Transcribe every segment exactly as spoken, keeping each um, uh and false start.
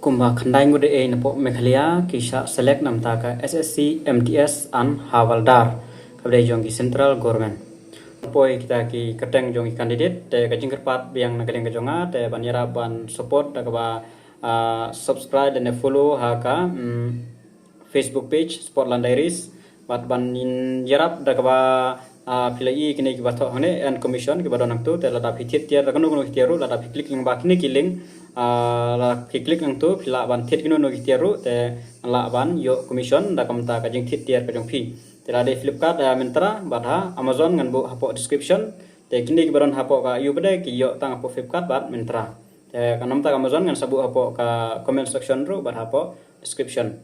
Kumba khyndai ngut ei na pok Meghalaya ki shah select namar ka S S C, M T S and Havaldar, kaba dei jong ki central government. Poi kita ki kyrteng jong ki candidate, te ka jingkyrpad biang na ka liang ka jong nga te ban ïarap ban support da kaba, ah, subscribe lane follow ha ka, mm, Facebook page Sportland Diaries. Bad ban ïarap da kaba, ah, phi la i kine kiba thoh hangne, earn commission kiba don hangto, te lada phi thied tiar da kano kano ki tiar ruh, lada phi click lyngba kine ki link, ah, lada phi click hangto phi lah ban thied kino kino ki tiar ruh, te lah ban ïoh commission da kumta ka jingthied tiar ka jong phi. Te lada Flipkart, ah, Myntra bad ha Amazon ngan buh hapoh description. Te kine kiba don hapoh ka ïu bad ki ïoh tang hapoh Flipkart bad Myntra. Te ka namta ka Amazon ngan sa buh hapoh ka comment section ruh bad hapoh description.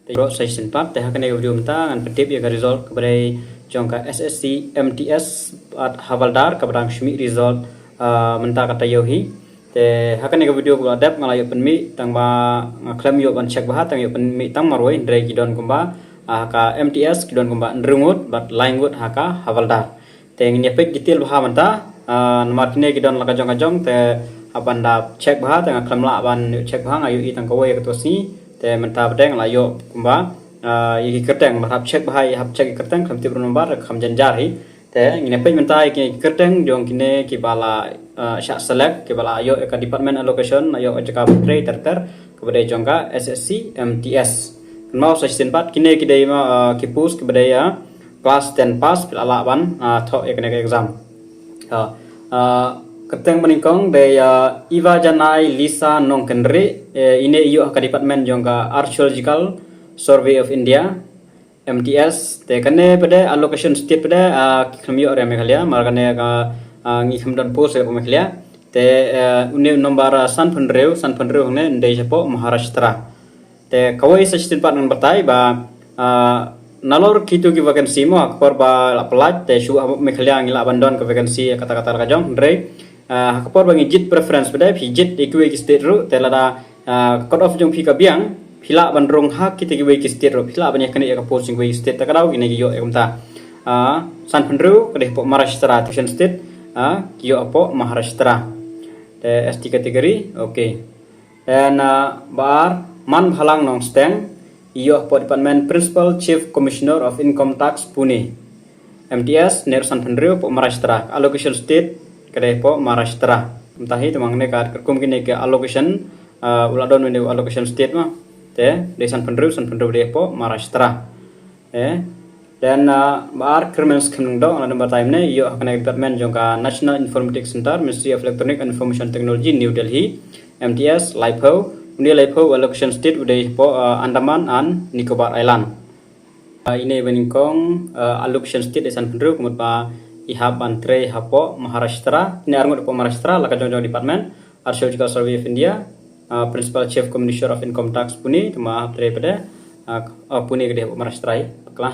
Te ïoh sa shisien pat, te ha kane ka video mynta ngan pyntip ïa ka result kaba dei jong ka S S C, M T S bad Havaldar kaba dang shu mih result, ah, mynta ka taïew hi. Te ha kane ka video kaba la dep nga la ïoh pynmih tang ba nga khlem ïoh ban check bha, tang ïoh pynmih tang marwei, hynrei ki don kumba, ah, ka M T S ki don kumba hynriew ngut bad lai ngut ha ka Havaldar. Te ngin ïa peit detail bha mynta, ah, namar kine ki don la ka jong ka jong, te hap ban da check bha, te nga khlem lah ban check bha, nga ïohi tang kawei katto sngi. Te mynta pat nga la ïoh kumba, ah, ïa ki kyrteng, bad hap check bha, hap check ki kyrteng, khlem tip roll number, kham jynjar hi. Te ngin ïa peit mynta ïa ki kyrteng jong kine kiba la, ah, shah select, kiba la ïoh ïa ka department allocation, la ïoh ïa ka jaka ba trei ter ter, kaba dei jong ka S S C, M T S. Kynmaw sa shisien pat, kine ki dei ma, ah, ki post kiba dei, ah, class ten pass phi lah ban, ah, thoh ïa kane ka exam. Ah, ah, kyrteng ba nyngkong dei, ah, Ivajanai Lisa Nongkynrih, eh, ine i ïoh ha ka department jong ka Archaeological Survey of India, M T S. Te kane pat allocation state pat, ah, ki khlem ïoh ïa Meghalaya, namar kane ka, ah, ngi khlem don post ïa Meghalaya. Te, eh, une u nombar, ah, sanphew hynriew, sanphew hynriew hangne dei shapoh Maharashtra. Te kawei sa shisien pat ngan batai ba, ah, nalor kito ki vacancy mo, ha ka por ba la pyllait, te shu ha Meghalaya ngi lah ban don ka vacancy kata kata la ka jong, hynrei, ah, ha ka por ba ngi jied preference pat, phi jied ïa kiwei ki state ruh, te lada, ah, cut off jong phi ka biang, phi lah ban rung ha kita kiwei ki state ruh, phi lah ban ïa kane ïa ka post jong kiwei ki state, ta ka daw kine ki ïoh ïa kumta. Ah, sanphew hynriew ka dei hapoh Maharashtra, Tuition State, ah, ki ïoh hapoh Maharashtra. Te S T category, okay. Then, uh, ba ar, Manbhalang Nongsteng, ïoh hapoh department Principal Chief Commissioner of Income Tax, Pune. M T S, ne ruh sanphew hynriew hapoh Maharashtra. Allocation state, ka dei hapoh Maharashtra. Mynta hi te ma ngan ïa katkum kine ki allocation, uh, u la don une u allocation state ma. Te, dei sanphew hynriew, sanphew hynriew dei hapoh Maharashtra. Eh, then, uh, ba ar Kyrmen Skhem Lyngdoh, nga la dang batai mynne, ïoh ha kane ka department jong ka National Informatics Centre, Ministry of Electronic and Information Technology, New Delhi, M T S, laiphew, une laiphew allocation state u dei hapoh, uh, Andaman and Nicobar Island. Uh, ine ba nyngkong, uh, allocation state dei sanphew hynriew, ka mut ba i hap ban trei hapoh Maharashtra, ine arngut hapoh Maharashtra, la ka jong jong department, Archaeological Survey of India, uh, Principal Chief Commissioner of Income Tax Pune, te ma hap trei pat, uh, uh, Pune ka dei Maharashtra hi, bakla.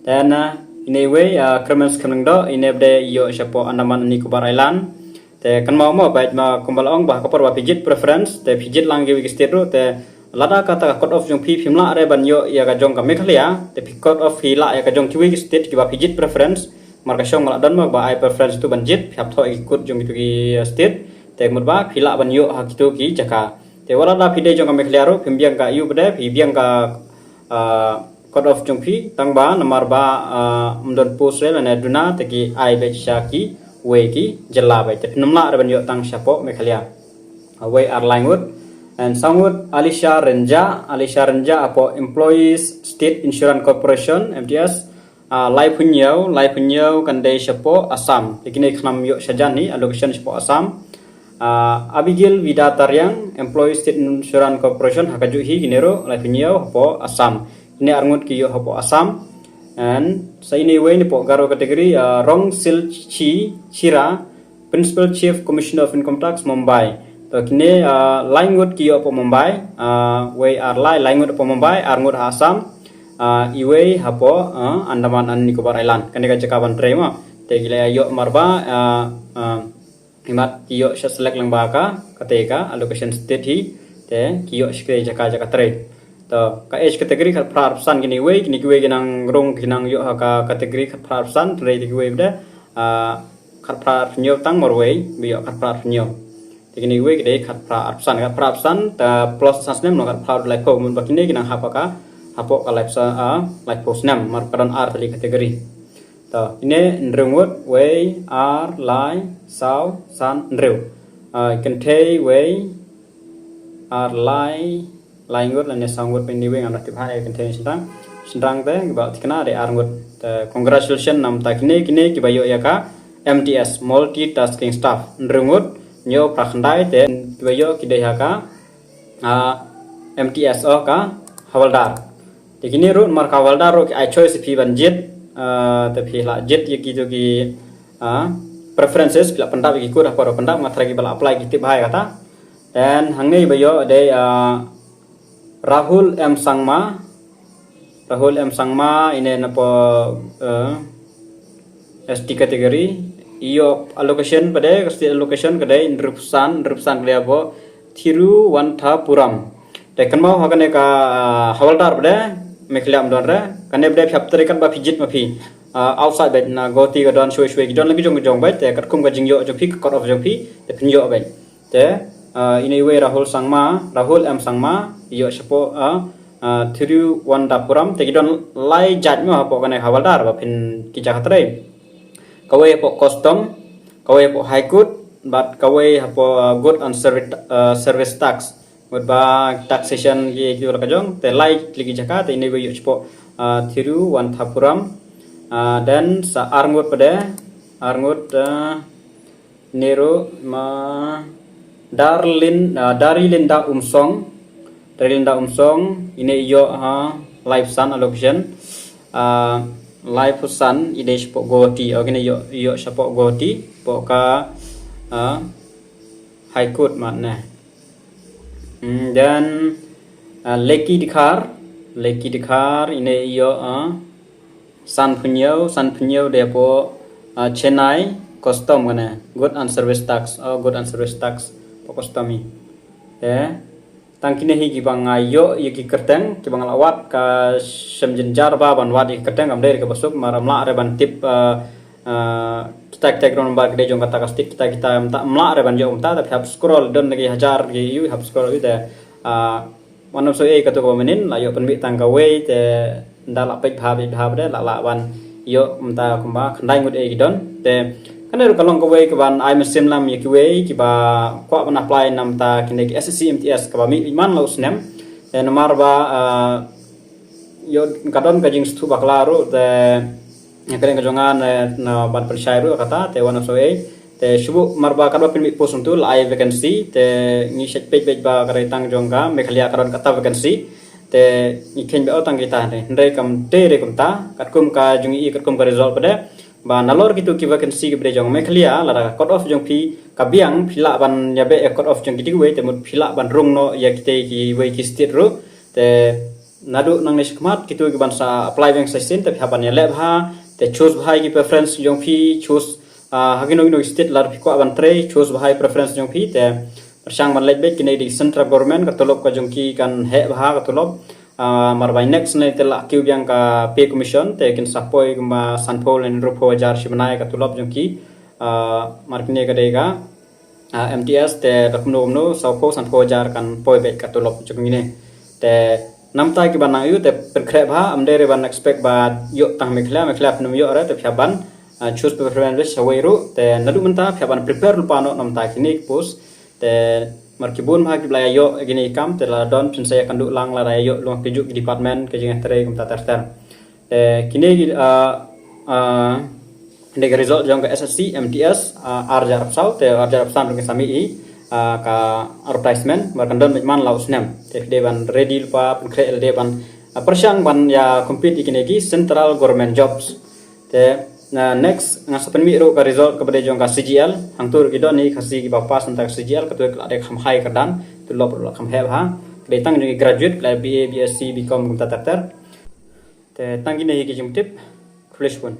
Then, uh, ine iwei, uh, Kyrmen Skhem Lyngdoh, ine pat ïoh shapoh Andaman and Nicobar Island. Te kynmaw mo pat ma kumba la ong ba ha ka por ba phi jied preference, te phi jied lang kiwei ki state ruh, te lada kata ka cut off jong phi phim lah re ban ïoh ïa ka jong ka Meghalaya, te phi cut off phi lah ïa ka jong kiwei ki state kiba phi jied preference, mar ka shong ma la don ma ba ai preference tu ban jied, phi hap thoh ïa ki code jong kitu ki, uh, state, te mut ba phi lah ban ïoh ha kitu ki jaka. Te wat lada phi dei jong ka Meghalaya ruh, phim biang ka ïu pat, phi biang ka, uh, cut off jong phi, tang ba namar ba, uh, ym don post re lane duna, te ki ai beit sha kiwei ki jylla beit, te phim lah re ban ïoh tang shapoh Meghalaya. Uh, wei ar lai ngut. And saw ngut Alisha Rynjah, Alisha Rynjah hapoh Employees State Insurance Corporation, M T S, Ah, laiphew hynñiew, laiphew hynñiew kan dei shapoh Assam. Te kine khnang ïoh shajan hi, allocation shapoh Assam. Ah, Abigail Vida Tariang, Employee State Insurance Corporation, ha kajuh hi kine ruh, laiphew hynñiew hapoh Assam. Kine arngut ki ïoh hapoh Assam. And sa ine iwei napoh Garo category, ah, Rongsilchi Chira, Principal Chief Commissioner of Income Tax, Mumbai. To kine, ah, lai ngut ki ïoh hapoh Mumbai, ah, wei ar lai, lai ngut hapoh Mumbai, ar ngut ha Assam, ah, iwei hapoh, ah, Andaman and Nicobar Island. Kane ka jaka ban trei ma. Te ki la ïoh mar ba, ah, ah, imat ki ïoh shah select lang ba ka, kata ka allocation state hi, te ki ïoh shikre jaka jaka trei. To ka age category khatphra arphew san kine iwei, kine kiwei ki nang rung ki nang ïoh ha ka category khatphra arphew san, trei te kiwei bad, ah, khatphra arphew hynñiew tang marwei ba ïoh khatphra arphew hynñiew. Te kine kiwei ki dei khatphra arphew san, khatphra arphew san, te plus san snem, no, khatphra laiphew, mynba kine ki nang hap ha ka, hapoh ka laiphew san, ah, laiphew snem, namar ka don ar tylli category. To, ine hynriew ngut, wei, ar, lai, saw, san, hynriew. Ah, kynthei, wei, ar, lai, lai ngut lane saw ngut, pynban iwei ngam lah tip ha, ïa kynthei shynrang. Shynrang te kiba thikna dei ar ngut. Te congratulations namta kine, kine kiba ïoh ïa ka M T S, multitasking staff, hynriew ngut, hynñiew phra khyndai, te kiba ïoh ki dei ha ka, ah, M T S, oh, ka hawaldar. Te kine ruh namar ka hawaldar ruh ki ai choice ïa phi ban jied, ah, te phi lah jied ïa kito ki, ah, preferences, phi lah pyndap ïa ki code, hapoh ruh pyndap, nga tharai kiba lah apply ki tip bha ïa kata. Then hangne ba ïoh dei, ah, Rahul M Sangma. Rahul M Sangma, ine napoh, eh, S T category. Ïoh allocation pat de, ka state allocation ka dei hynriewphew san, hynriewphew san ka dei hapoh Thiruvananthapuram. Te kynmaw ha kane ka, ah, hawaldar pat de, Meghalaya ym don re. Kane pat de phi hap trei katba phi jied ma phi. Ah, outside beit, na Guwahati ka don, shwei shwei ki don la ki jong ki jong beit, te katkum ka jingïoh jong phi, ka cut off jong phi, te phin ïoh beit. Te, ah, ine iwei Rahul Sangma, Rahul M Sangma, ïoh shapoh, ah, ah, Thiruvananthapuram, te ki don lai jait mo hapoh kane ka hawaldar ba phin, ki jaka trei. Kawei hapoh custom, kawei hapoh High Court, bad kawei hapoh, ah, Good and Service, ah, Service Tax. Mut ba taxation ki, ki la ka jong, te lai tylli ki jaka, te ine iwei ïoh shapoh, ah, Thiruvananthapuram. Ah, then sa ar ngut pat de, ar ngut, ah, Nero ma Darlin, ah, Darilinda Umsong. Darilinda Umsong, ine ïoh, ah, laiphew san allocation. Ah, laiphew san, ine shapoh Guwahati. Oh, kine ïoh, ïoh shapoh Guwahati, hapoh ka, ah, High Court mat ne. Hmm, then, ah, Leki Dkhar, Leki Dkhar, ine ïoh, ah, sanphew hynñiew, sanphew hynñiew dei hapoh, ah, Chennai, custom kane, Good and Service Tax, oh, Good and Service Tax, hapoh custom hi. Te tang kine hi kiba nga ïoh ïa ki kyrteng, kiba nga la wad, ka shem jynjar ba ban wad ïa ki kyrteng, kam dei re kaba suk, namar ym lah re ban tip, ah, ah, kita kita ki rong number ki dei jong kata ka state, kita kita ym lah re ban ïoh kumta, te phi hap scroll, don na ki hajar ki ïoh, hap scroll ïoh te, ah, Wan ym soi ei katu kaba mynnin, la ïoh pynmih tang kawei, te ynda la peit bha, peit bha pat de, la lah ban ïoh mynta kumba khyndai ngut ei ki don. Te kane ruh ka long kawei kaban ai mynsiem lam ïa kiwei kiba kwah ban apply na bynta kine ki S S C M T S kaba mih man la u snem. Te namar ba, ah, ïoh ka don ka jingsngewthuh bakla ruh, te ïa ka liang ka jong nga na, na ban pynshai ruh kata, te wan ym soi ei. Te shu buh namar ba katba pynmih post hangtu la ai vacancy, te ngi shait peit beit ba ka dei tang jong ka Meghalaya ka don kata vacancy. Te ngi kheiñ ba o tang kita, te hynrei kam dei re kumta, katkum ka jong ngi, katkum ka result pat de, ba nalor kitu ki vacancy kiba dei jong Meghalaya, lada ka cut off jong phi ka biang, phi lah ban ïabeh ïa cut off jong kiti kiwei, te mut phi lah ban rung noh ïa kitei kiwei ki state ruh. Te naduh nangne shakhmat, kitu kiban sa apply biang sa shisien, te phi hap ban ïaleh bha, te choose bha ïa ki preference jong phi, choose, ah, ha kino kino ki state lada phi kwah ban trei, choose bha ïa ki preference jong phi, te pyrshang ban leit beit, kine dei central government, ka tulop ka jong ki kan heh bha ka tulop. Ah, mar ba next ne te la kiew biang ka pay commission, te kin sa poi kumba sanphew lane hynriewphew hajar shi bnai ka tulop jong ki. Ah, mar kine ka dei ka ah, M T S te da kumno kumno, sawphew sanphew hajar kan poi beit ka tulop jong kine. Te na bynta kiban nang ïoh te pynkhreh bha, ym dei re ban expect ba ïoh tang Meghalaya, Meghalaya phin ym ïoh re, te phi hap ban, ah, choose preference list shawei ruh, te naduh mynta phi hap ban prepare lypa noh na bynta kine ki post. Te mar ki bun bha kiba la ïoh kine ki kam, te lada don phin sa ïakynduh lang lada ïoh long ki juh ki department, ki jingïatrei kumta ter ter. Te kine ki, ah, ah, kine ki result jong ka S S C M T S, ah, ar hajar arphew saw, te ar hajar arphew san ruh ki sa mih i, ah, ka advertisement, ba kan don beit man la u snem. Te phi dei ban ready lypa, pynkhreh lade ban, ah, pyrshang ban ïa compete ïa kine ki central government jobs. Te na next nga sa pynmih ruh ka result kaba dei jong ka C G L, hangtu ruh ki don hi Khasi kiba pass na bynta ka C G L, katu ka la dei kham high kyrdan, tulop ruh la kham heh bha. Ka dei tang jong ki graduate, ka la B A, B S C, B Com kumta ter ter. Te tang kine hi ki jingtip. Khublei shibun.